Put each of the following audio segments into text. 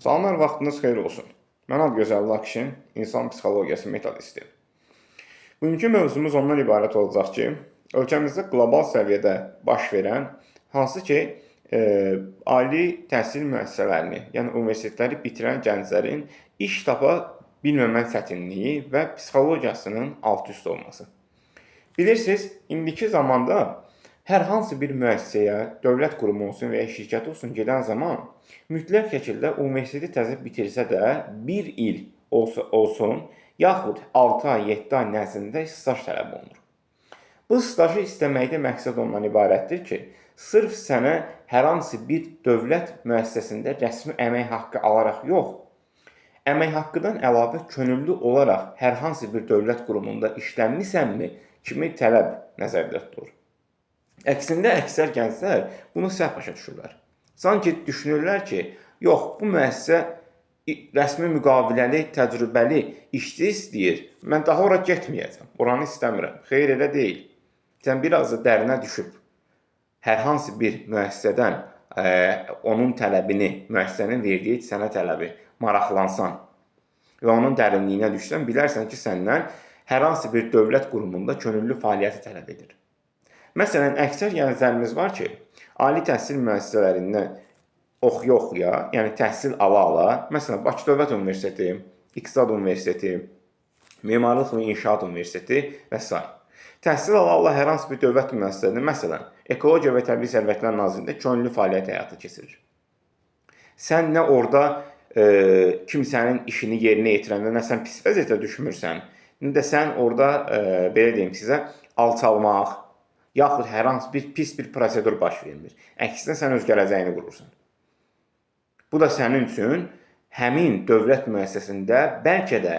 Salamlar, vaxtınız xeyir olsun. Mən Adıgözəl Lakşin, insan psixologiyası metodisti. Bugünkü mövzumuz ondan ibarət olacaq ki, ölkəmizdə qlobal səviyyədə baş verən, hansı ki, ali təhsil müəssisələrini, yəni universitetləri bitirən gənclərin iş tapa bilməmə çətinliyi və psixologiyasının alt-üst olması. Bilirsiniz, indiki zamanda hər hansı bir müəssisəyə, dövlət qurumu olsun və ya şirkət olsun gedən zaman mütləq şəkildə universiteti təzə bitirsə də 1 il olsa olsun, yaxud 6 ay, 7 ay nəzdində staj tələb olunur. Bu stajı istəməkdə məqsəd ondan ibarətdir ki, sırf sənə hər hansı bir dövlət müəssisəsində rəsmi əmək haqqı alaraq yox, əmək haqqından əlavə könüllü olaraq hər hansı bir dövlət qurumunda işləmisənmi kimi tələb nəzərdə tutulur. Əksində əksər gənclər bunu səhv başa düşürlər. Sanki düşünürlər ki, yox, bu müəssisə rəsmi müqaviləli, təcrübəli işçi istəyir. Mən daha ora getməyəcəm. Oranı istəmirəm. Xeyr, elə deyil. Sən biraz da dərinə düşüb hər hansı bir müəssisədən onun tələbini, müəssisənin verdiyi sənə tələbi maraqlansan və onun dərinliyinə düşsən, bilərsən ki, səndən hər hansı bir dövlət qurumunda könüllü fəaliyyəti tələb edir. Məsələn, əksər gənclərimiz var ki, ali təhsil müəssisələrində oxuya-oxuya, yəni təhsil ala-ala, məsələn, Bakı Dövlət Universiteti, İqtisad Universiteti, Memarlıq və İnşaat Universiteti və sair. Təhsil ala-ala hər hansı bir dövlət müəssisəsində, məsələn, Ekologiya və Təbii Sərvətlər Nazirliyində könüllü fəaliyyət həyata keçirir. Sən nə orada kimsənin işini yerinə yetirəndə nə sən pis vəziyyətə düşmürsən, nə də sən orada belə deyim sizə alçalmaq, yaxud hər hansı bir pis bir prosedur baş vermir. Əksinə sən öz gələcəyini qurursan. Bu da sənin üçün həmin dövlət müəssisəsində bəlkə də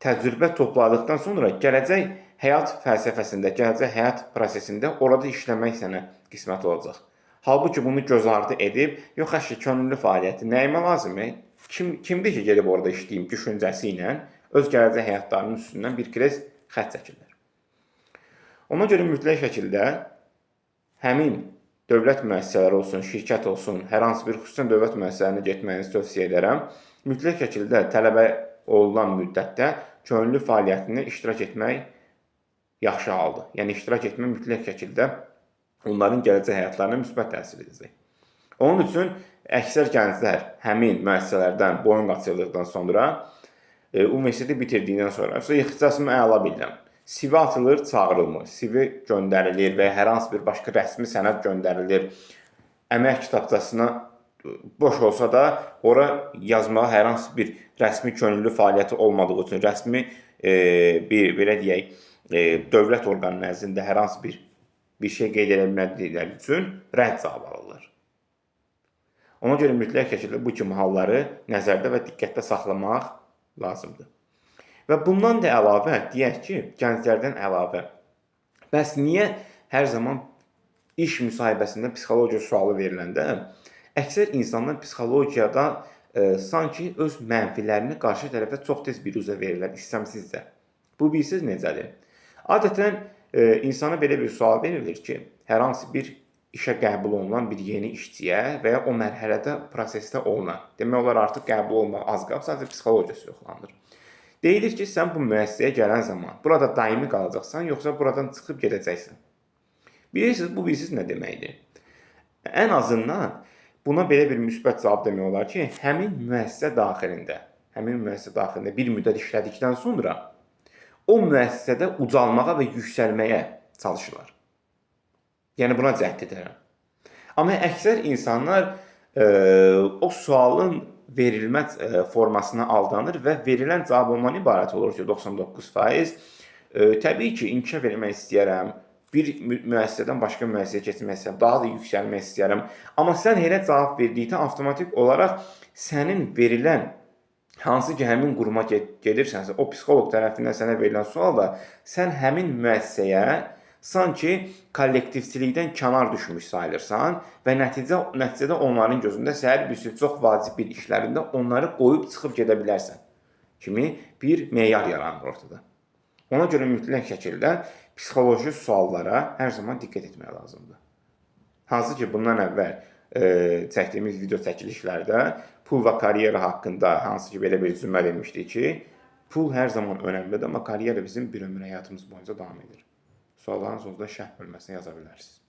təcrübə topladıqdan sonra gələcək həyat fəlsəfəsində, gələcək həyat prosesində orada işləmək sənə qismət olacaq. Halbuki bunu göz ardı edib, yox əşi, könüllü fəaliyyəti nəyimə lazımdır? Kimdir ki, gedib orada işləyim düşüncəsi ilə öz gələcək həyatlarının üstündən bir krez xətt çəkirlər. Ona görə mütləq şəkildə həmin dövlət müəssisələri olsun, şirkət olsun, hər hansı bir xüsusən dövlət müəssisələrinə getməyinizi tövsiyə edərəm. Mütləq şəkildə tələbə olunan müddətdə könüllü fəaliyyətində iştirak etmək yaxşı haldır. Yəni iştirak etmək mütləq şəkildə onların gələcək həyatlarına müsbət təsir edəcək. Onun üçün əksər gənclər həmin müəssisələrdən boyun qaçırdıqdan sonra, universiteti bitirdiyindən sonra, ixtisasımı əla bilirəm. CV atılır, çağırılmır. CV göndərilir və ya hər hansı bir başqa rəsmi sənəd göndərilir. Əmək kitabçasına boş olsa da ora yazmağa hər hansı bir rəsmi könüllü fəaliyyəti olmadığı üçün, rəsmi bir belə deyək, dövlət orqanı nəzdində hər hansı bir şey qeyd edə bilmədikləri üçün rədd cavabı alırlar. Ona görə mütləq şəkildə bu kimi halları nəzərdə və diqqətdə saxlamaq lazımdır. Və bundan da əlavə, deyək ki, gənclərdən əlavə, bəs niyə hər zaman iş müsahibəsində psixologiya sualı veriləndə əksər insanlar psixologiyada sanki öz mənfilərini qarşı tərəfə çox tez biruzə verirlər, istəmsizcə. Bu bilirsiniz necədir? Adətən insana belə bir sual verilir ki, hər hansı bir işə qəbul olunan bir yeni işçiyə və ya o mərhələdə prosesdə olunan, demək olar artıq qəbul olmaq az qalıb, sadəcə psixologiyası yoxlanılır. Deyilir ki, sən bu müəssisəyə gələn zaman burada daimi qalacaqsan, yoxsa buradan çıxıb gedəcəksən. Bilirsiniz, bu bilirsiniz nə deməkdir? Ən azından buna belə bir müsbət cavab demək olar ki, həmin müəssisə daxilində bir müddət işlədikdən sonra o müəssisədə ucalmağa və yüksəlməyə çalışırlar. Yəni buna cəhd edirəm. Amma əksər insanlar o sualın verilmə formasına aldanır və verilən cavab ondan ibarət olur ki, 99% təbii ki, inkişaf etmək istəyirəm, bir müəssisədən başqa müəssisəyə keçmək istəyirəm, daha da yüksəlmək istəyirəm. Amma sən elə cavab verdikdə avtomatik olaraq sənin verilən, hansı ki həmin quruma gedirsənsə, o psixoloq tərəfindən sənə verilən sual da sən həmin müəssisəyə sanki kollektivçilikdən kənar düşmüş sayılırsan və nəticədə onların gözündə səhər bir sürü çox vacib bir işlərində onları qoyub çıxıb gedə bilərsən kimi bir meyar yaranır ortada. Ona görə mütləq şəkildə psixoloji suallara hər zaman diqqət etmək lazımdır. Hansı ki, bundan əvvəl çəkdiyimiz video çəkilişlərdə Pul və karyera haqqında hansı ki belə bir cümlə demişdik ki, pul hər zaman önəmlidir, amma karyera bizim bir ömür həyatımız boyunca davam edir. Sualların sonunda şərh bölməsinə yaza bilərsiniz.